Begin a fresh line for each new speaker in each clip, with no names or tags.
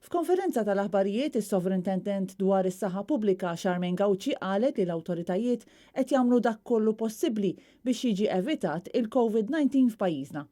F'konferenza tal-aħbarijiet, is-Sovrintendent dwar is-Saħħa Pubblika Charmaine Gauci qalet li l-awtoritajiet qed jagħmlu dak kollu possibbli biex jiġi evitat il-COVID-19 f'pajjiżna.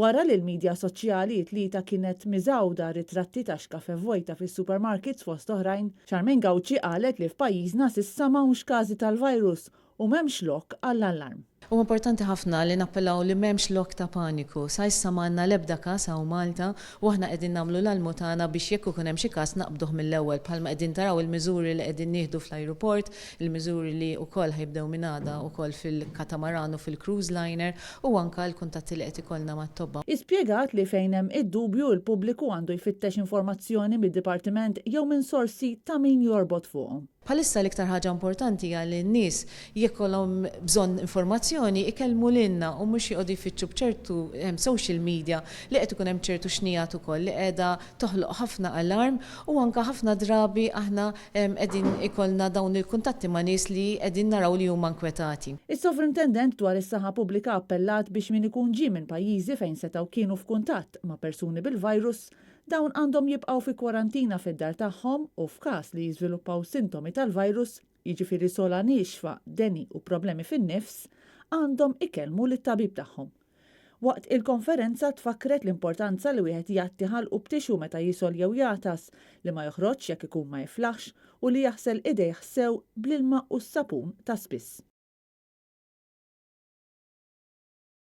Wara li l-midja soċjali t-Tlieta kienet miżgħuda ritratti ta' xkafef vojta fis-supermarkets fost oħrajn, Charmaine Gauci qalet li f'pajjiżna s'issa m'hawnx każi tal-virus u m'hemmx lok għall-allarm.
Huwa importanti ħafna li nappellaw li m'hemmx lok ta' paniku. Sa issa m'għandna l-ebda każ hawn Malta u aħna qegħdin nagħmlu l-almu tagħna biex jekk ikun hemm xi każ naqbduh mill-ewwel bħalma qegħdin taraw il-miżuri li qegħdin nieħdu fl-ajruport, il-miżuri li wkoll ħa jibdew minn għada wkoll fil-katamaran u fil-cruise liner u anke l-kuntatti li qed ikollna mat-tobba.
Hi spjegat li fejn hemm id-dubju l-pubbliku għandu jfittex informazzjoni mid-dipartiment jew minn sorsi ta' min jorbot fuqhom.
Bħalissa l-iktar ħaġa importanti hija li n-nies jekk ikollhom bżonn informazzjoni ikellmu lilna u mhux joqogħdu jfittxu b'ċertu social media li qed ikun hemm ċertu xnigħat ukoll li qiegħda toħloq ħafna alarm u anke ħafna drabi aħna qegħdin ikollna dawn il-kuntatti ma' nies li qegħdin naraw li huma nkwetati.
Is-Sovrintendent dwar is-Saħħa Pubblika appellat biex min ikun ġie minn pajjiżi fejn setgħu kienu f'kuntatt ma' persuni bil-virus, dawn għandhom jibqgħu fi kwarantina fid-dar tagħhom u f'każ li jiżviluppaw sintomi tal-virus, jiġifieri sogħla niexfa, deni u problemi fin-nifs, għandhom ikellmu lit-tabib tagħhom. Waqt il-konferenza tfakkret l-importanza li wieħed jgħatti ħalqu b'tixu meta jisgħol jew jagħtas, li ma joħroġx jekk ikun ma jiflaħx u li jaħsel idejh sew bl-ilma u s-sapun ta' spiss.